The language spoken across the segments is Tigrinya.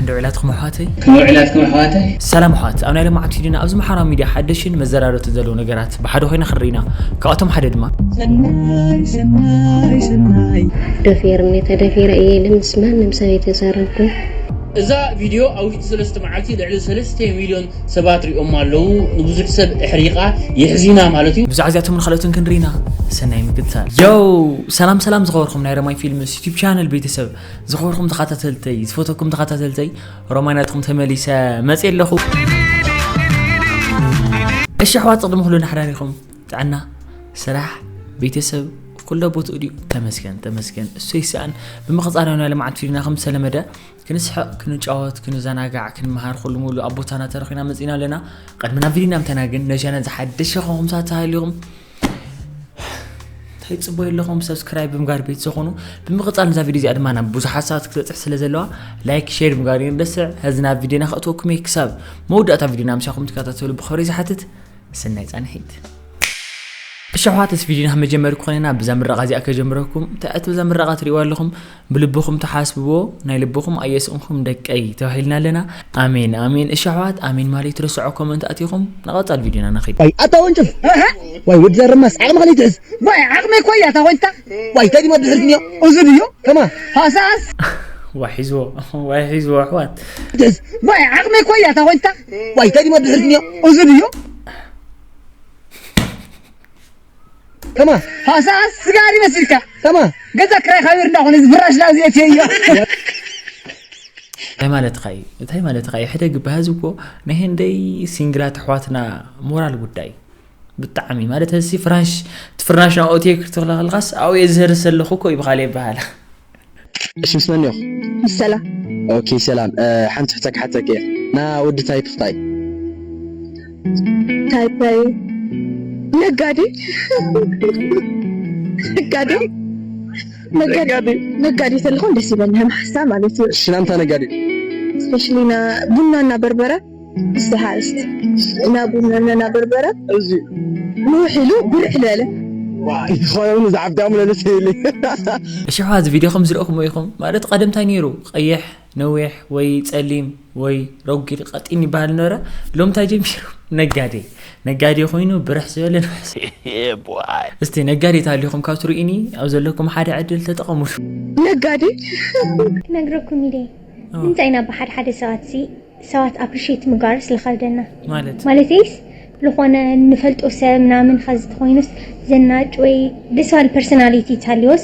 ደው ኢላትኩም ኣሕዋተይ? ከመይ ውዒላትኩም ኣሕዋተይ? ሰላም ኣሕዋት፣ ኣብ ናይ ሎማዓንቲ ቪድዮና ኣብዚ ማሕበራዊ ሚድያ ሓደሽን መዘራረብትን ዘለዉ ነገራት ብሓደ ኮይና ክንርኢ ኢና። ካብኣቶም ሓደ ድማ ሰናይ ሰናይ ሰናይ ደፊርኒ ተደፊረ እየ ኢለ ምስ ማንም ሰብ ኣይተዛረብኩን። እዛ ቪድዮ ኣብ ውሽጢ ሰለስተ መዓልቲ ልዕሊ ሰለስተ ሚልዮን ሰባት ሪኦማ ኣለዉ። ንብዙሕ ሰብ ኣሕሪቓ፣ የሕዚና ማለት እዩ። ብዛዕባ እዚኣቶም ንኻልኦትን ክንርኢና። ሰናይ ምክትታል። ዮው! ሰላም ሰላም ዝኸበርኩም ናይ ረማይ ፊልምስ ዩቲብ ቻነል ቤተሰብ፣ ዝኸበርኩም ተኸታተልተይ፣ ዝፈተኩም ተኸታተልተይ፣ ሮማይ ናትኩም ተመሊሰ መፅእ ኣለኹ። እሺ ኣሕዋት፣ ቅድሚ ኩሉ ናሕዳር ኢኹም? ጥዕና፣ ስራሕ፣ ቤተሰብ፣ ኩሎ ቦትኡ ድዩ? ተመስገን ተመስገን፣ እሱ ይስኣን። ብምቕፃል ናይ ልምዓት ፊልምና ከም ዝተለመደ ክንስሕቕ፣ ክንጫወት፣ ክንዘናጋዕ፣ ክንመሃር ኩሉ ሙሉ ኣብ ቦታና ተረኺና መፂና ኣለና። ቅድሚ ናብ ቪድዮና ምተና ግን ነዚ ቻነል ዝሓደሽ ሸኾኹም ሳት ተሃሊኹም እንታይ ጽቦ የለኹም፣ ሰብስክራይብ ብምጋር ቤት ዝኾኑ። ብምቕጻል ነዛ ቪድዮ እዚኣ ድማ ናብ ብዙሓት ሰባት ክትበጽሕ ስለ ዘለዋ ላይክ፣ ሼር ምግባር ይርደስዕ። ሕዚ ናብ ቪድዮና ከእትወኩም እየ። ክሳብ መወዳእታ ቪድዮና ምሳኹም ትከታተሉ ብኽብሪ ዝሓትት። ሰናይ ጻንሒት። እሺ ኣሕዋት፣ እዚ ቪድዮና መጀመሪ ክኾነና ብዛ ምረቓ እዚኣ ከጀምረኩም። እንታይ እቲ ብዛ ምረቓ ትርእይዋ ኣለኹም? ብልብኹም ትሓስብዎ ናይ ልብኹም ኣየስእንኹም ደቀይ ተባሂልና ኣለና። ኣሜን ኣሜን። እሺ ኣሕዋት፣ ኣሜን ማለት ትረስዖ ኮመንት ኣቲኹም ንቐጻል ቪድዮና ንኺድ። ዋይ ኣታ ወንጭፍ፣ ዋይ ወዲ ዘረማስ ዓቕምኻ ለይትሕዝ። ዋይ ዓቕመይ እኮ እያ እታ ኮይንታ። ዋይ እንታይ ድማ ድሕር ድንዮ? እዚ ድዮ? ከማ ሃሳስ። ዋይ ሒዝዎ፣ ዋይ ሒዝዎ ኣሕዋት። ትሕዝ። ዋይ ዓቕመይ እኮ እያ እታ ኮይንታ። ዋይ እንታይ ድማ ድሕር ድንዮ? እዚ ድዮ? ከማ ሃሳስ ስጋሪ መሲልካ። ከማ ገዛ ክራይ ካቢር እንዳኾነ እዚ ፍራሽ ላዚ እትዮ። እንታይ ማለትኻ እዩ? እንታይ ማለትኻ እዩ? ሕደግ በሃዚ እኮ ናይ ህንደይ ሲንግላት ኣሕዋትና ሞራል ጉዳይ ብጣዕሚ ማለት እዚ ፍራሽ እቲ ፍርናሽ ናብኡ እትየ ክትብላ ከለኻስ ኣብኡ እየ ዝህርስ ዘለኹ እኮ እዩ ብኻልእ ይበሃል። እሺ ምስ መን ኢኹ? ሰላም ኦኬ ሰላም። እ፣ ሓንቲ ሕቶ ክሓተኪ እየ። ና ወዲ ታይፕ እንታይ? ታይፓይ ነጋዴ ነጋዴ ነጋዴ ነጋዴ ተለኹም ደስ ይበልኒ ከም ሓሳብ ማለት እዩ። እሺ ናምታ ነጋዴ? ስፔሻሊ ና ቡና እና በርበረ። እስቲ ሓርስት እና ቡና እና በርበረ እዚ ንውሕ ኢሉ ብርሕ ዝበለ ይኸውን ዝዓብዳሙ ለለሰ ኢለ። እሺ ኣሕዋት፣ እዚ ቪድዮ ከም ዝረእኹሞ ኢኹም ማለት ቀደም እንታይ ነይሩ? ቀይሕ፣ ነዊሕ ወይ ጸሊም ወይ ረጒድ ቀጢን ይበሃል ነበረ። ሎም እንታይ ጀሚሩ? ነጋዴ ነጋዴ ኮይኑ ብርሕ ዝበለ ንውሕ ዝበለ። እስቲ ነጋዴ ተሃሊኹም ካብ ትርእዩኒ ኣብ ዘለኩም ሓደ ዕድል ተጠቐሙሉ። ነጋዴ ክነግረኩም ኢለ። ንምንታይ ኢና ብሓደ ሓደ ሰባት ሲ ሰባት ኣፕሪሼት ምግባርስ ዝኸብደና? ማለት ማለተይስ ዝኾነ ንፈልጦ ሰብ ምናምን ኸዚ ተኾይኑስ ዘናጭ ወይ ደስ ባል ፐርሶናሊቲ ተሃልዮስ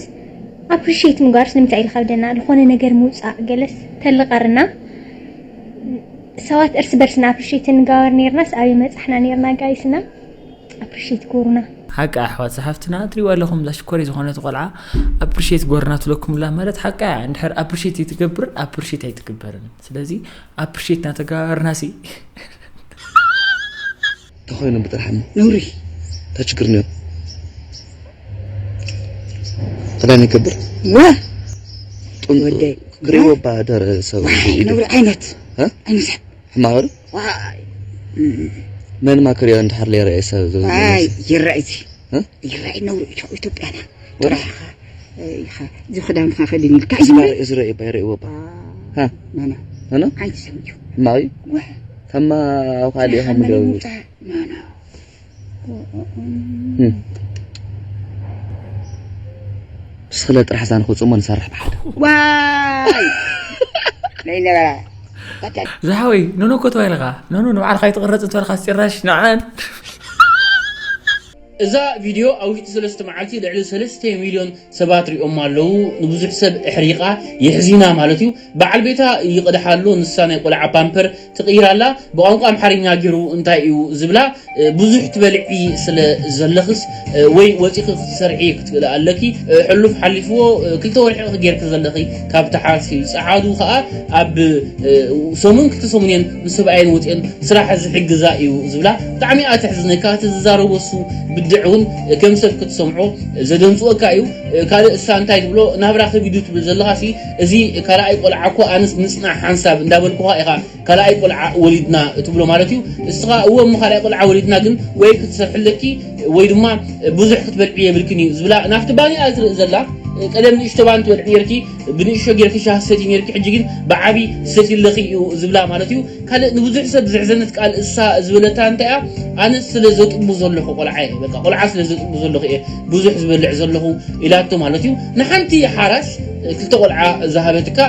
ኣፕሪሼት ምግባርስ ንምንታይ እዩ ዝኸብደና? ዝኾነ ነገር ምውፃእ ገለስ ተልቐርና ሰባት እርስ በርስና ኣፕሪሼት እንጋበር ነርናስ ኣበይ መፃሕና ነርና ጋይስና ኣፕሪሼት ግበሩና። ሓቂ ኣሕዋት ዝሓፍትና ትሪእዋ ኣለኹም እዛ ሽኮሪ ዝኾነት ቆልዓ ኣፕሪሼት ጎርና ትለኩምላ ማለት ሓቃ እያ። እንድሕር ኣፕሪሼት ኣይትገብርን ኣፕሪሼት ኣይትግበርን። ስለዚ ኣፕሪሼት ናተጋበርና ሲ ተኾይኑ ብጥራሕ እሞ ነውሪ እንታይ ችግር እኒኦ? ክዳን ይገብር ወ ጥንቁ ወደይ ክሪዎ ባደር ሰብ ኢሉ ነውሪ ዓይነት እ? ዓይነት ሰብ ሕማቕ ዶ? ዋይ መንማ ክሪኦ እንድሕር ለይረአ ሰብ ዝብል ዋይ ይመስል። ይረአ እዚ እ? ይረአ ነውሪ ኢትዮ- ኢትዮጵያና ጥራሕ ኢኻ ኢኻ እዚ ክዳንካ ከድን ኢልካ እዩ ዝብል እዚ ረአ እባ ይረእዎ እባ ሃ ናና ኖኖ ዓይነት ሰብ እዩ ሕማቕ እዩ ዋይ ከማ ኣብ ካልእ ኢኹም ሓመለ ገቡ ምውፃእ ናና ብስክለ ጥራሕ እዛ ንክውፅሞ ንሰርሕ ብሓደ ዋይ ናይ ነበራ ዝሓወይ ኖኖ እኮ ተባሂልኻ ኖኖ ንባዕልኻ ኣይትቕረፅ እንተበልካ ጭራሽ ንዓን እዛ ቪድዮ ኣብ ውሽጢ ሰለስተ መዓልቲ ልዕሊ ሰለስተ ሚልዮን ሰባት ሪኦም ኣለዉ። ንብዙሕ ሰብ ኣሕሪቓ የሕዚና ማለት እዩ። በዓል ቤታ ይቕድሓ ኣሎ፣ ንሳ ናይ ቆልዓ ፓምፐር ትቕይር ኣላ። ብቋንቋ ኣምሓርኛ ገይሩ እንታይ እዩ ዝብላ? እ፣ ብዙሕ ትበልዒ ስለ ዘለኽስ፣ እ፣ ወይ ወፂኺ ክትሰርዒ ክትክእሊ ኣለኪ። እ፣ ሕሉፍ ሓሊፍዎ፣ እ፣ ክልተ ወርሒ ኢኺ ጌርኪ ዘለኺ ካብቲ ሓሲብ። ፀዓዱ ኸዓ ኣብ፣ እ፣ ሰሙን ክልተ ሰሙን እየን ምስ ሰብኣየን ወፂአን ስራሕ ዝሕግዛ እዩ ዝብላ። ብጣዕሚ እያ ተሕዝነካ። እቲ ዝዛረቦ እሱ ብድዕ እውን ከም ሰብ ክትሰምዖ ዘደንፅወካ እዩ። ካልእ እሳ እንታይ ትብሎ ናብራ ከቢዱ ትብል ዘለኻ ሲ እዚ ካልኣይ ቆልዓ እኮ ኣነስ ምፅናሕ ሓንሳብ እንዳበልኩኻ ኢኻ ካልኣይ ቆልዓ ወሊድና ትብሎ ማለት እዩ። እስኻ እወ እሞ ካልኣይ ቆልዓ ወሊድና ግን ወይ ክትሰርሕለኪ ወይ ድማ ብዙሕ ክትበልዒ የብልክን እዩ ዝብላ ናብቲ ባኒ እያ ትርኢ ዘላ። ቀደም ንእሽቶ ባን ትበልዕ ነርኪ፣ ብንእሽቶ ጌርኪ ሻሂ ሰቲ ነርኪ፣ ሕጂ ግን ብዓቢ ሰቲ ኣለኺ እዩ ዝብላ ማለት እዩ። ካልእ ንብዙሕ ሰብ ዘሕዘነት ቃል እሳ ዝበለታ እንታይ እያ? ኣነ ስለ ዘጥቡ ዘለኹ ቆልዓ እየ፣ በቃ ቆልዓ ስለ ዘጥቡ ዘለኹ እየ ብዙሕ ዝበልዕ ዘለኹ ኢላቶ ማለት እዩ። ንሓንቲ ሓራስ ክልተ ቆልዓ ዝሃበትካ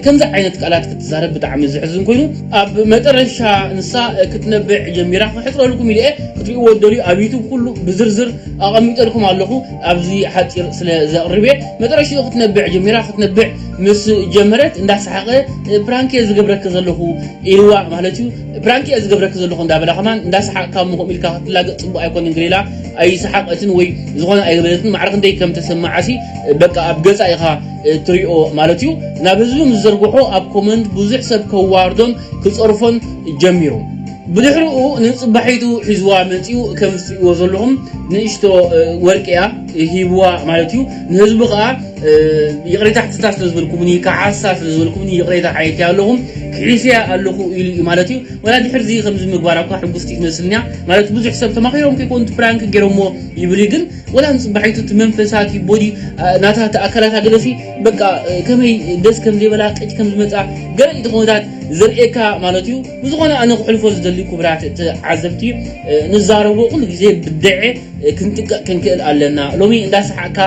ከምዚ ዓይነት ቃላት ክትዛረብ ብጣዕሚ ዘሕዝን ኮይኑ፣ ኣብ መጠረሻ ንሳ ክትነብዕ ጀሚራ። ክሕፅረልኩም ኢለ ክትሪእዎ ደልዩ ኣብ ዩቱብ ኩሉ ብዝርዝር ኣቐሚጠልኩም ኣለኹ። ኣብዚ ሓፂር ስለ ዘቕርብ እየ። መጠረሽኡ ክትነብዕ ጀሚራ። ክትነብዕ ምስ ጀመረት እንዳሰሓቐ ፕራንክ እየ ዝገብረኪ ዘለኹ ኢልዋ ማለት እዩ። ፕራንክ እየ ዝገብረኪ ዘለኹ እንዳበላ ከማን እንዳሰሓቕካ እሞ ከምኡ ኢልካ ክትላገጥ ፅቡቕ ኣይኮነን። ገሌላ ኣይሰሓቐትን ወይ ዝኾነ ኣይበለትን። ማዕረ ክንደይ ከም ተሰማዓሲ በቃ ኣብ ገፃ ኢኻ ትሪኦ ማለት እዩ። ናብ ህዝቢ ምስ ዘርግሖ ኣብ ኮመንት ብዙሕ ሰብ ከዋርዶን ክፀርፎን ጀሚሩ። ብድሕሪኡ ንፅባሒቱ ሒዝዋ መፂኡ። ከም ዝትሪእዎ ዘለኹም ንእሽቶ ወርቂ እያ ሂብዋ ማለት እዩ። ንህዝቢ ከዓ ይቕሬታ ሕትታ ስለ ዝበልኩምኒ፣ ከሓሳ ስለ ዝበልኩምኒ ይቕሬታ ሓየት ኣለኹም ክሒስያ ኣለኹ ኢሉ እዩ ማለት እዩ። ወላ ድሕርዚ ከምዚ ምግባራ እኳ ሕጉስቲ ትመስልንያ ማለት ብዙሕ ሰብ ተማኺሮም ከይኮኑ ፕራንክ ገይሮሞ ይብል እዩ። ግን ወላ ንፅባሒቱ እቲ መንፈሳ እቲ ቦዲ ናታ እቲ ኣካላታ ገለሲ በቃ ከመይ ደስ ከም ዘይበላ ቀጭ ከም ዝመፃ ገለ ኢትኾነታት ዘርእየካ ማለት እዩ። ብዝኾነ ኣነ ክሕልፎ ዝደሊ ክቡራት ተዓዘብቲ ንዛረቦ ኩሉ ግዜ ብደዐ ክንጥቀቕ ክንክእል ኣለና። ሎሚ እንዳሰሓቅካ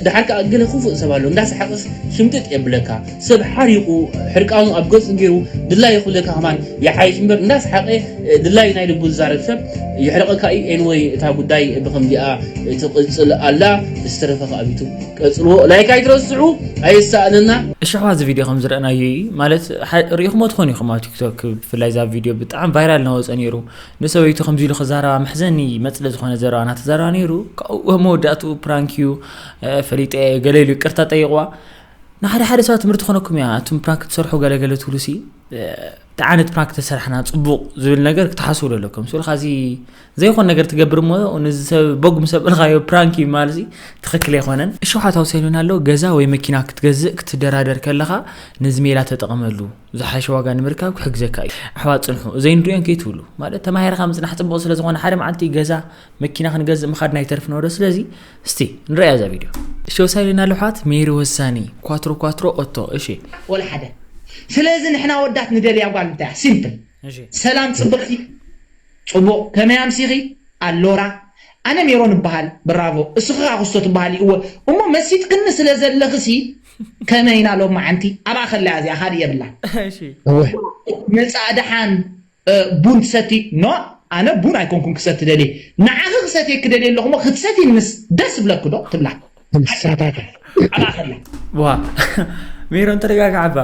ድሓር ከዓ ገለ ክፉእ ሰብ ኣሎ እንዳሰሓቅስ ሽምጥጥ የብለካ። ሰብ ሓሪቑ ሕርቃኑ ኣብ ገፁ ገይሩ ድላዩ ክብለካ ከማን ይሓይሽ እምበር እንዳሰሓቀ ድላዩ ናይ ልቡ ዝዛረብ ሰብ ይሕረቐካ እዩ። ኤንወይ እታ ጉዳይ ብከምዚኣ ትቕፅል ኣላ። ዝተረፈ ከኣቢቱ ቀፅልዎ። ላይክ ኣይትረስዑ ኣይሳእነና። እሺ ኣሕዋት እዚ ቪድዮ ከም ዝረእናዮ እዩ ማለት ርኢኹሞ ትኾኑ ኢኹም ኣብ ቲክቶክ ብፍላይ እዛ ቪድዮ ብጣዕሚ ቫይራል እናወፀ ነይሩ። ንሰበይቱ ከምዚ ኢሉ ክዛረባ መሕዘኒ መፅለ ዝኾነ ዘረባ እናተዛረባ ነይሩ። ካብኡ መወዳእትኡ ፕራንክ እዩ ፈሊጠ ገለ ኢሉ ይቅርታ ጠይቕዋ። ንሓደ ሓደ ሰባት ትምህርቲ ኮነኩም እያ እቱም ፕራንክ ትሰርሑ ገለገለ ትብሉ ሲ እንታይ ዓይነት ፕራንክ ተሰራሕና ፅቡቕ ዝብል ነገር ክትሓስቡ ኣለኩም። ስለ ካዚ ዘይኮን ነገር ትገብር እሞ ነዚ ሰብ በጉ ምስ ኣበልካዮ ፕራንክ እዩ ማለት ትኽክል ኣይኮነን። እሺ ሓታው ሰሉን ኣሎ ገዛ ወይ መኪና ክትገዝእ ክትደራደር ከለኻ ነዚ ሜላ ተጠቐመሉ። ዝሓሸ ዋጋ ንምርካብ ክሕግዘካ እዩ። ኣሕዋት ፅንሑ ዘይንሪኦን ከይትብሉ ማለት ተማሂርካ ምፅናሕ ፅቡቕ ስለ ዝኾነ ሓደ መዓልቲ ገዛ መኪና ክንገዝእ ምኻድ ናይ ተርፍ ነዶ። ስለዚ እስቲ ንረያ እዛ ቪድዮ። ሸው ሳይለና ልሓት ሜሪ ወሳኒ ኳትሮ ኳትሮ ኦቶ። እሺ ወላ ሓደ። ስለዚ ንሕና ወዳት ንደልያ ጓል እንታይ እያ? ሲምፕል። እሺ ሰላም ጽብቕቲ፣ ጽቡቕ፣ ከመይ ኣምሲኺ? ኣሎራ። ኣነ ሜሮን እበሃል። ብራቮ። እስኺ ከኣ ክስቶ ትበሃሊ። እወ። እሞ መሲጥክኒ ስለ ዘለኽሲ ከመይ ኢና ሎማዓንቲ? ኣብኣ ከላ እያ እዚኣ፣ ካልእ የብላን። እሺ እወ መጻእ ደሓን ቡን ትሰቲ ኖ ኣነ ቡን ኣይኮንኩን ክሰቲ ደልየ ንዓኺ ክሰትየኪ ደልየ ኣለኹ እሞ ክትሰትይንስ ደስ ይብለኪ ዶ ትብላ ትምሳታታ ኣብኣ ከላ ዋ ሜሮን ተረጋግዓ እባ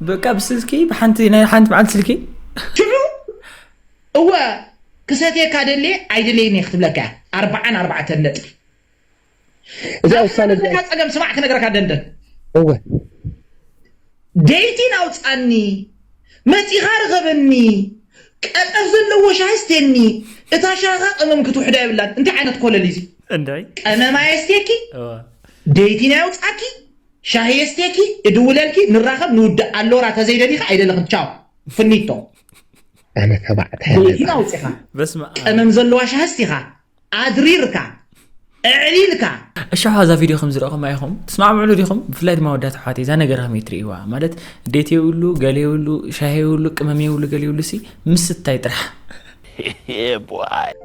በቃ ብስልኪ ብሓንቲ ናይ ሓንቲ መዓልቲ ስልኪ ሽዑ እወ ክሰትየካ ደልየ ኣይደለይን እየ ክትብለካ እያ ኣርብዓን ኣርባዕተን ነጥቢ እዛ ውሳነ እዚኣ ጸገም ስማዕ ክነግረካ ደንደን እወ ደይቲን ኣውጻኒ መጺኻ ርኸበኒ ቀጠፍ ዘለዎ ሻሂ ስቴኒ እታ ሻኻ ቀመም ክትውሕዳ የብላን እንታይ ዓይነት ኮለል እዚ እንታይ ቀመም ኣየስቴኪ እዋ ደይቲን ኣውጻኪ ሻሂ የስቴኪ እድውለልኪ ንራኸብ ንውድእ ኣሎራ ተዘይደሊኻ ኣይደለኽን ቻው ፍኒቶ ኣነ ተባዕታይ ደይቲን ኣውጺኻ በስመ ኣብ ቀመም ዘለዋ ሻሂ ስቲኻ ኣድሪርካ ኣዕሊልካ እሺ ሓ እዛ ቪድዮ ከም ዝረእኹም ኣይኹም ትስማዕምዕሉ ዲኹም ብፍላይ ድማ ወዳት ኣሕዋተይ እዛ ነገር ከመይ ትርእይዋ ማለት ዴት የብሉ ገለ የብሉ ሻሂ የብሉ ቅመም የብሉ ገለ የብሉ ሲ ምስታይ ጥራሕ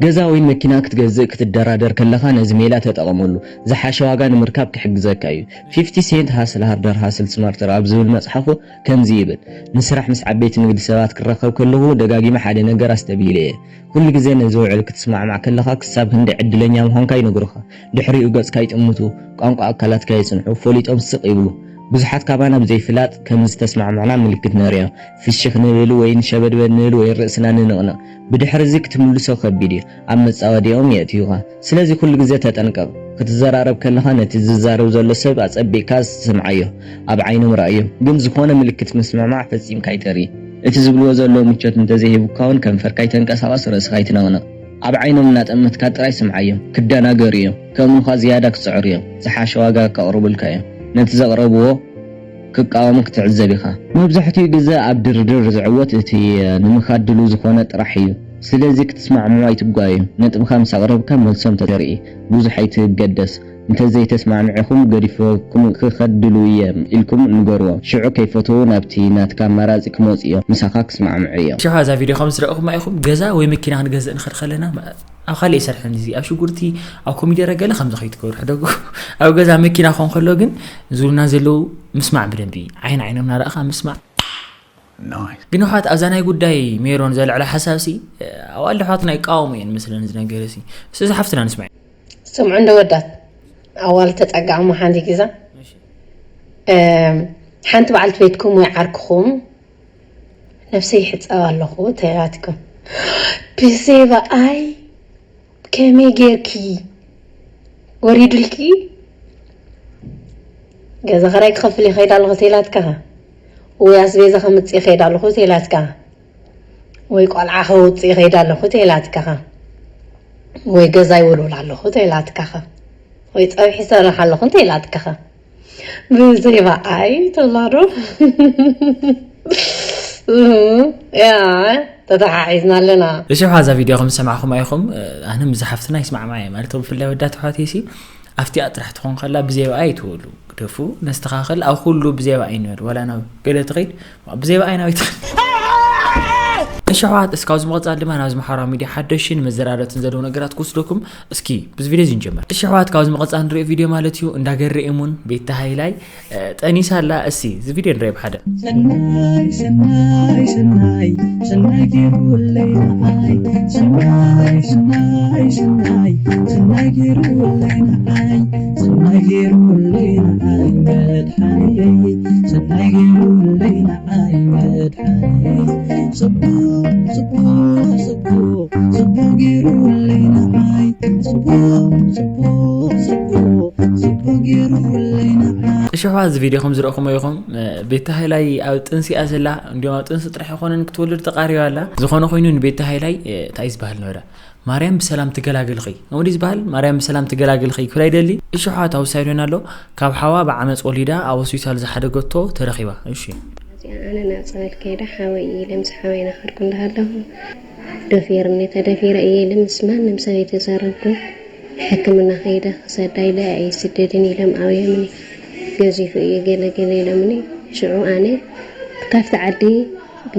ገዛ ወይ መኪና ክትገዝእ ክትደራደር ከለኻ ነዚ ሜላ ተጠቐመሉ። ዝሓሸ ዋጋ ንምርካብ ክሕግዘካ እዩ። ፊፍቲ ሴንት ሃስል ሃርደር ሃስል ስማርተር ኣብ ዝብል መጽሓፉ ከምዚ ይብል፣ ንስራሕ ምስ ዓበይቲ ንግዲ ሰባት ክራኸብ ከለኹ ደጋጊመ ሓደ ነገር ኣስተብሂለ እየ። ኩሉ ግዜ ነዚ ውዕል ክትስማዕማዕ ከለኻ ክሳብ ክንደይ ዕድለኛ ምዃንካ ይነግሩኻ። ድሕሪኡ ገጽካ ይጥምቱ፣ ቋንቋ ኣካላትካ የጽንዑ፣ ፈሊጦም ስቕ ይብሉ። ብዙሓት ካባና ብዘይፍላጥ ከም ዝተስማዕማዕና ምልክት ነርእዮም። ፍሽኽ ንብል ወይ ንሸበድበድ ንብል ወይ ርእስና ንንቕንቕ። ብድሕሪ እዚ ክትምልሶ ከቢድ እዩ። ኣብ መጻወዲኦም የእትዩኻ። ስለዚ ኩሉ ግዜ ተጠንቀቕ። ክትዘራረብ ከለኻ ነቲ ዝዛረብ ዘሎ ሰብ ኣጸቢቕካ ስምዓዮ። ኣብ ዓይኖም ርኣዮም። ግን ዝኾነ ምልክት ምስምዕማዕ ፈጺምካ ኣይተርኢ። እቲ ዝብልዎ ዘለዉ ምቾት እንተዘይሂቡካ እውን ከንፈርካ ኣይተንቀሳቕስ፣ ርእስኻ ኣይትነቕንቕ። ኣብ ዓይኖም እናጠመትካ ጥራይ ስምዓዮም። ክደናገሩ እዮም። ከእምኑኻ ዝያዳ ክጽዕሩ እዮም። ዝሓሸ ዋጋ ከቕርቡልካ እዮም። ነቲ ዘቕረብዎ ክቃወሙ ክትዕዘብ ኢኻ። መብዛሕትኡ ግዘ ኣብ ድርድር ዝዕወት እቲ ንምኻድ ድሉው ዝኾነ ጥራሕ እዩ። ስለዚ ክትስማዕምዑ ኣይትጓየዩ። ነጥብኻ ምስ ኣቕረብካ መልሶም ተርኢ። ብዙሕ ኣይትገደስ። እንተዘይተስማዕሚዕኹም ገዲፈኩም ክኸድሉ እየ ኢልኩም ንገርዎም። ሽዑ ከይፈተዉ ናብቲ ናትካ ኣማራጺ ክመጹ እዮም። ምሳኻ ክስማዕምዑ እዮም። ሽዑ እዛ ቪድዮ ከም ዝረእኹማ ኢኹም ገዛ ወይ መኪና ክንገዝእ ንኸድ ከለና ኣብ ካልእ ይሰርሐን እዚ ኣብ ሽጉርቲ ኣብ ኮሚደረ ገለ ከምዚ ከይትገብሩ ሕደጉ። ኣብ ገዛ መኪና ክኾን ከሎ ግን ዙርና ዘለዉ ምስማዕ ብደንቢ ዓይን ዓይኖም ናረእኻ ምስማዕ። ግን ውሓት ኣብዛ ናይ ጉዳይ ሜሮን ዘልዕሎ ሓሳብ ሲ ኣዋልድ ኣሕዋትና ይቃወሙ እየን መስለን ዝነገረ ሲ እሱ ዝሓፍትና ንስማዕ። ስምዑ እንደ ወዳት ኣዋል ተጸጋዕሞ ሓንቲ ግዛ ሓንቲ በዓልቲ ቤትኩም ወይ ዓርክኹም ነብሰይ ይሕጸብ ኣለኹ ተላትኩም ብዜባኣይ ከመይ ጌርኪ ወሪዱልኪ ገዛ ኸራይ ክኸፍል ይኸይድ ኣለኹ ተላትካ ወይ ኣስቤዛ ከምጽእ ይኸይድ ኣለኹ ተላትካ ወይ ቆልዓ ከውጽእ ይኸይድ ኣለኹ ተላትካ ወይ ገዛ ይወልውል ኣለኹ ተላትካ ወይ ጸብሒ ይሰርሕ ኣለኹ ተላትካ ብዘይባ ኣይ ተላዶ ያ ተተሓሒዝና ኣለና። እሺ ሓዛ ቪድዮ ከም ዝሰማዕኹም ኣይኹም ኣነ ምስ ሓፍትና ይስማዕማ እየ ማለት ብፍላይ ወዳት ኣሕዋተይ ሲ ኣብቲኣ ጥራሕ ትኾን ከላ ብዘይባ ኣይትወሉ ግደፉ ነስተኻኸል ኣብ ኩሉ ብዘይባ ኣይንበል ዋላ ናብ ገለ ትኸይድ ብዘይባ ኣይናበይ ትኸይድ እሺ ኣሕዋት እስካብ ዝምቕፃል ድማ ናብዚ ማሕበራዊ ሚድያ ሓደሽን መዘራረብትን ዘለዉ ነገራት ክወስደኩም እስኪ ብዚ ቪድዮ እዚ ንጀምር። እሺ ኣሕዋት ካብዚ ምቕፃል ንሪኦ ቪድዮ ማለት እዩ እንዳገረ እሙን ቤታ ሃይላይ ጠኒሳ ኣላ። እሲ እዚ ቪድዮ ንሪኦ ብሓደ። ሰናይ ሰናይ ሰናይ ሰናይ ገይሩለይ ንዓይ ሰናይ ሰናይ ሰናይ ሰናይ ገይሩለይ ንዓይ ሰናይ ገይሩለይ ንዓይ መድሓኒየይ ሰናይ ገይሩለይ ንዓይ መድሓኒየይ ጽቡቕ ጽቡቕ ጽቡቕ ጽቡቕ ገይሩለይ ንዓይ ጽቡቕ ጽቡቕ ጽቡቕ ጽቡቕ ገይሩለይ ንዓይ። እሺ ኣሕዋት እዚ ቪድዮ ከም ዝረእኹሞ ኢኹም ቤታ ሃይላይ ኣብ ጥንሲ እያ ዘላ እንዲሁም ኣብ ጥንሲ ጥራሕ ኣይኮነን ክትወልድ ተቃሪባ ኣላ ዝኾነ ኮይኑ ንቤታ ሃይላይ እንታይ እዩ ዝበሃል ነበረ ማርያም ብሰላም ትገላግልኺ ከምኡ ድዩ ዝበሃል ማርያም ብሰላም ትገላግልኺ ክብል ኣይደሊ እሺ ኣሕዋት ኣብ ውሳይድ ኮይና ኣሎ ካብ ሓዋ ብዓመፅ ወሊዳ ኣብ ሆስፒታል ዝሓደገቶ ተረኺባ እሺ እዚኣ ኣነ ናብ ፀበል ከይደ ሓወይ ኢለ ምስ ሓወይ ናኸድኩ እንዳሃለኹ ደፊርኒ ተደፊረ እየ ኢለ ምስ ማንም ሰብ ኣይተዛረብኩን ሕክምና ከይደ ክሰዳ ኢለ ኣይስደድን ኢሎም ኣብዮምኒ ገዚፉ እየ ገለ ገለ ኢሎምኒ ሽዑ ኣነ ካብቲ ዓዲ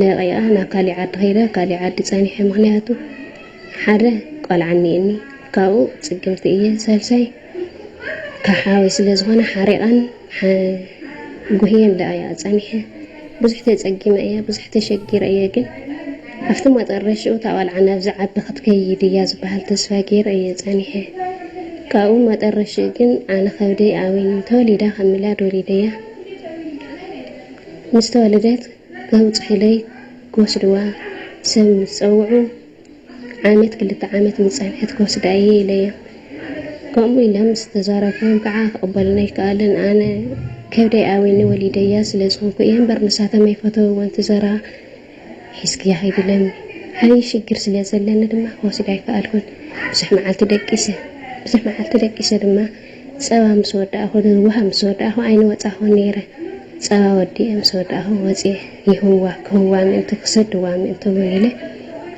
ለቂኣ ናብ ካሊእ ዓዲ ከይደ ካሊእ ዓዲ ፀኒሐ ምክንያቱ ሓደ ቆልዓ እኒኤኒ ካብኡ ፅግምቲ እየ ሳልሳይ ካብ ሓወይ ስለ ዝኾነ ሓሪቐን ጉህየን ደኣ እያ ጸኒሐ። ብዙሕ ተጸጊመ እየ፣ ብዙሕ ተሸጊረ እየ፣ ግን ኣብቲ መጠረሽኡ እታ ቆልዓ ናብዚ ዓቢ ክትከይድ እያ ዝበሃል ተስፋ ገይረ እየ ጸኒሐ። ካብኡ መጠረሽኡ ግን ኣነ ከብደይ ኣዊኒ ተወሊዳ ከም ሚላድ ወሊደያ። ምስ ተወለደት ከውጽሑለይ ክወስድዋ ሰብ ምስ ጸውዑ ዓመት ክልተ ዓመት ምስ ጸንሐት ክወስዳ እየ ኢለዮም። ከምኡ ኢሎም ምስ ተዛረብኩዎም ከዓ ክቕበሉኒ ኣይከኣሉን። ኣነ ከብደይ ኣዊኒ ወሊደያ ስለ ዝኾንኩ እየ እምበር ንሳቶም ኣይፈተውዎን። እቲ ዘረባ ሒዝክያ ከይዲ ኢሎምኒ። ዓብዪ ሽግር ስለ ዘለኒ ድማ ክወስዳ ኣይከኣልኩን። ብዙሕ መዓልቲ ደቂሰ። ብዙሕ መዓልቲ ደቂሰ ድማ ጸባ ምስ ወዳእኹ፣ ውሃ ምስ ወዳእኹ ኣይንወጻኹን ነይረ። ጸባ ወዲኤ ምስ ወዳእኹ ወፅየ። ይህዋ ክህዋ ምእንቲ ክሰድዋ ምእንቲ እውን ኢለ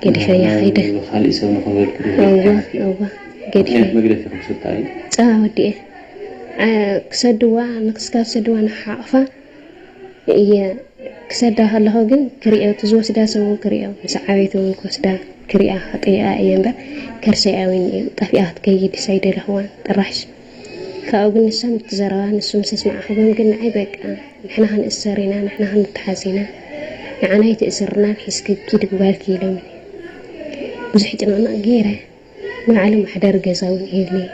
ገዲፈያ ከይደ። ካልእ ሰብ ንኽህበልኪ ዶ እዋ፣ ገዲፈያ። እዋ፣ ገዲፈያ። መግደፊ ክምስልታ እዩ። ጸባ ወዲኤ። ዓ-፣ ክሰድዋ፣ ንክስካብ ሰድዋ ንሓቕፋ እየ። ክሰዳ ከለኹ ግን ክሪኦ፣ እቲ ዝወስዳ ሰብ እውን ክሪኦ፣ ምስ ዓበይቲ እውን ክወስዳ ክሪኣ፣ ክጥይቃ እየ እምበር፣ ከርሰይ ኣዊኒ እዩ። ጠፊኣ ክትከይድ ሳይደለኽዋን ጥራሽ። ካብኡ ግን ንሶም እቲ ዘረባ ንሱ ምስ ኣስማዕኽዎም ግን ንዓይ በቃ ንሕና ክንእሰር ኢና፣ ንሕና ክንተሓዝ ኢና፣ ንዓና ኣይትእስርናን ሒዝኪ ኪዲ ጓልኪ ኢሎምኒ። ብዙሕ ጭንቕንቕ ገይረ፣ ንባዕሉ መሕደሪ ገዛ እውን የብለይን።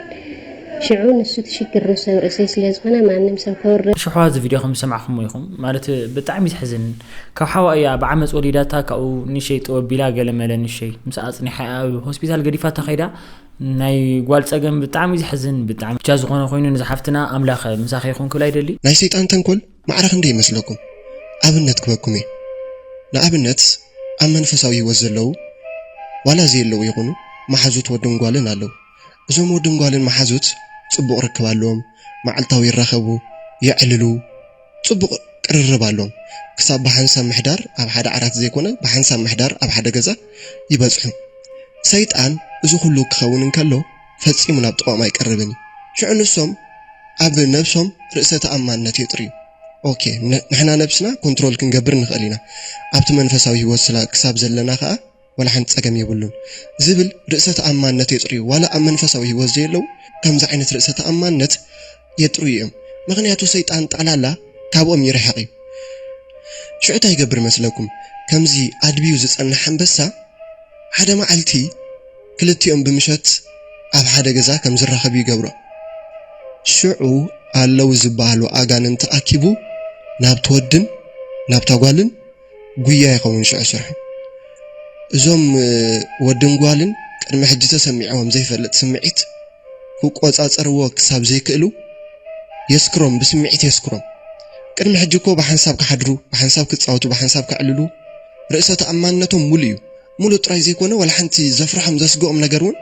ሽዑ ንሱ እቲ ሽግር ንሱ ኣብ ርእሰይ ስለ ዝኾነ ማንም ሰብ ከውርድ። ሽሕዋ እዚ ቪድዮ ከም ዝሰማዕኹሞ ኢኹም ማለት ብጣዕሚ ዘሕዝን ካብ ሓዋ እያ ብዓመፅ ወሊዳታ ካብኡ ንሸይ ጠወቢላ ገለ መለ ንሸይ ምስ ኣፅኒሓ ኣብ ሆስፒታል ገዲፋታ ከይዳ ናይ ጓል ጸገም ብጣዕሚ ዘሕዝን ብጣዕሚ ብቻ ዝኾነ ኮይኑ ንዝሓፍትና ኣምላኽ ምሳኺ ይኹን ክብል ኣይደሊ። ናይ ሰይጣን ተንኮል ማዕረ ክንደይ ይመስለኩም? ኣብነት ክበኩም እየ። ንኣብነት ኣብ መንፈሳዊ ህይወት ዘለዉ ዋላ ዘየለዉ ይኹኑ መሓዙት ወድን ጓልን ኣለዉ። እዞም ወድን ጓልን መሓዙት ጽቡቕ ርክብ ኣለዎም። መዓልታዊ ይራኸቡ፣ የዕልሉ፣ ጽቡቕ ቅርርብ ኣሎም። ክሳብ ብሓንሳብ ምሕዳር ኣብ ሓደ ዓራት ዘይኮነ ብሓንሳብ ምሕዳር ኣብ ሓደ ገዛ ይበጽሑ። ሰይጣን እዚ ኩሉ ክኸውን እንከሎ ፈጺሙ ናብ ጥቕኦም ኣይቀርብን እዩ። ሽዑ ንሶም ኣብ ነብሶም ርእሰ ተኣማንነት የጥርዩ። ኦኬ፣ ን- ንሕና ነብስና ኮንትሮል ክንገብር ንኽእል ኢና። ኣብቲ መንፈሳዊ ህይወት ስላ ክሳብ ዘለና ከኣ ዋላ ሓንቲ ጸገም የብሉን ዝብል ርእሰ ተኣማንነት የጥርዩ። ዋላ ኣብ መንፈሳዊ ህይወት ዘየለዉ ከምዚ ዓይነት ርእሰ ተኣማንነት የጥርዩ እዮም። ምኽንያቱ ሰይጣን ጠቕላላ ካብኦም ይርሕቕ እዩ። ሽዑ እንታይ ይገብር መስለኩም? ከምዚ ኣድብዩ ዝጸንሕ ኣንበሳ ሓደ መዓልቲ ክልቲኦም ብምሸት ኣብ ሓደ ገዛ ከም ዝራኸቡ ይገብሮ። ሽዑ ኣለዉ ዝበሃሉ ኣጋንንቲ ኣኪቡ ናብቲ ወድን ናብታ ጓልን ጉያ ይኸውን ሽዑ ስርሑ። እዞም ወድን ጓልን ቅድሚ ሕጂ ተሰሚዕዎም ዘይፈልጥ ስምዒት ክቆጻጸርዎ ክሳብ ዘይክእሉ የስክሮም፣ ብስምዒት የስክሮም። ቅድሚ ሕጂ እኮ ብሓንሳብ ክሓድሩ፣ ብሓንሳብ ክጻወቱ፣ ብሓንሳብ ከዕልሉ ርእሰ ተኣማንነቶም ሙሉ እዩ። ሙሉ ጥራይ ዘይኮነ ዋላ ሓንቲ ዘፍርሖም ዘስግኦም ነገር እውን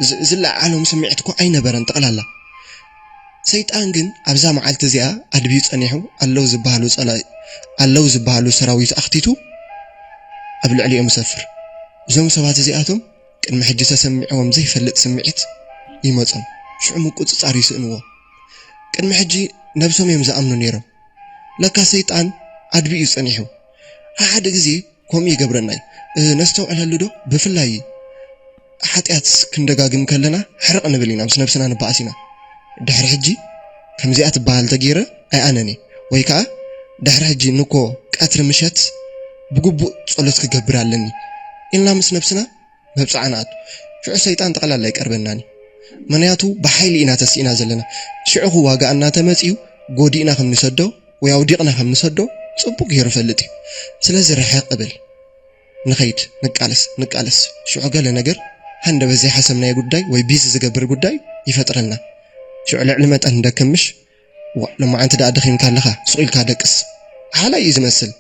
ዝ- ዝለዓሎም ስምዒት እኮ ኣይነበረን ጠቕላላ። ሰይጣን ግን ኣብዛ መዓልቲ እዚኣ ኣድብዩ ጸኒሑ ኣለዉ ዝበሃሉ ጸላ ኣለዉ ዝበሃሉ ሰራዊት ኣኽቲቱ ኣብ ልዕሊኦም ይሰፍር። እዞም ሰባት እዚኣቶም ቅድሚ ሕጂ ተሰሚዕዎም ዘይፈልጥ ስምዒት ይመጾም። ሽዑ ምቁጽጻር ይስእንዎ። ቅድሚ ሕጂ ነብሶም እዮም ዝኣምኑ ነይሮም። ለካ ሰይጣን ኣድብዩ ጸኒሑ። ሓደ ግዜ ከምኡ ይገብረና እዩ። ነስተውዕለሉ ዶ? ብፍላይ ሓጢኣት ክንደጋግም ከለና ሕርቕ ንብል ኢና፣ ምስ ነብስና ንበኣስ ኢና። ድሕሪ ሕጂ ከምዚኣ ትበሃል ተገይረ ኣይኣነን እየ። ወይ ከኣ ድሕሪ ሕጂ ንኮ ቀትሪ ምሸት ብግቡእ ጸሎት ክገብር ኣለኒ ኢልና ምስ ነብስና መብጽዓ ንኣቱ። ሽዑ ሰይጣን ጠቕላላ ኣይቀርበናን እዩ። ምኽንያቱ ብሓይሊ ኢና ተሲእና ዘለና። ሽዑ ክዋጋኣና ተመጺኡ ጎዲእና ከም ንሰዶ ወይ ኣውዲቕና ከም ንሰዶ ጽቡቕ ገይሩ ይፈልጥ እዩ። ስለዚ ርሕቕ እብል። ንኸይድ፣ ንቃለስ፣ ንቃለስ። ሽዑ ገለ ነገር ሃንደበት ዘይሓሰብናዮ ጉዳይ ወይ ቢዚ ዝገብር ጉዳይ ይፈጥረልና። ሽዑ ልዕሊ መጠን ንደክም ምሽ? ዋ፣ ሎማዓንቲ ደኣ ደኺምካ ኣለኻ፣ ስቕ ኢልካ ደቅስ። ሓላይ እዩ ዝመስል።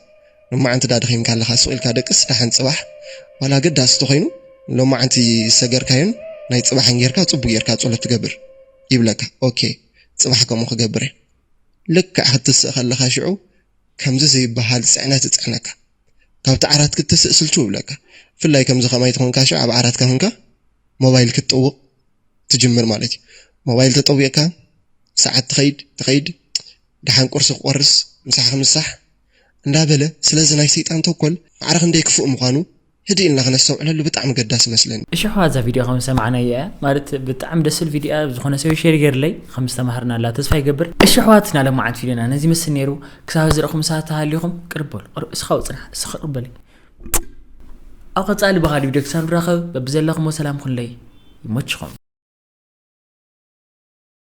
ሎማዓንቲ ደኣ ደኺምካ ኣለኻ፣ ስቕ ኢልካ ደቅስ፣ ደሓን ጽባሕ ዋላ ኣገዳሲ ተኾይኑ ሎማዓንቲ ዝሰገርካዮን ናይ ጽባሕን ጌርካ ጽቡቕ ጌርካ ጸሎት ትገብር ይብለካ። ኦኬ፣ ጽባሕ ከምኡ ክገብር እየ። ልክዕ ክትስእ ከለኻ ሽዑ ከምዚ ዘይበሃል ጽዕነት ይጽዕነካ። ካብቲ ዓራት ክትስእ ስልችው ይብለካ። ብፍላይ ከምዚ ከማይ ተኾንካ ሽዑ ኣብ ዓራትካ ኮንካ ሞባይል ክትጥውቕ ትጅምር ማለት እዩ። ሞባይል ተጠዊቕካ ሰዓት ትኸይድ ትኸይድ፣ ደሓን ቁርሲ ክቆርስ፣ ምሳሕ ክምሳሕ እንዳበለ፣ ስለዚ ናይ ሰይጣን ተንኮል ማዕረ ክንደይ ክፉእ ምዃኑ ህድእ ኢልና ክነስተውዕለሉ ብጣዕሚ ገዳሲ ይመስለኒ። እሺ ኣሕዋት፣ እዛ ቪድዮ ከም ዝሰማዕናዮ እያ፣ ማለት ብጣዕሚ ደስ ዝብል ቪድዮ እያ። ዝኾነ ሰብ ሼር ገይርለይ፣ ከም ዝተማሃርናላ ተስፋ ይገብር። እሺ ኣሕዋት፣ ናይ ሎማዓንቲ ቪድዮና ነዚ ይመስል ነይሩ። ክሳብ ዝረኹም ሰባት ተሃሊኹም ቅርብ በሉ፣ ቅርብ እስኻ ውፅና፣ እስኻ ቅርብ በለይ። ኣብ ቀፃሊ ብኻሊእ ቪድዮ ክሳብ ንራኸብ በብዘለኹሞ ሰላም ኩንለይ፣ ይመችኹም።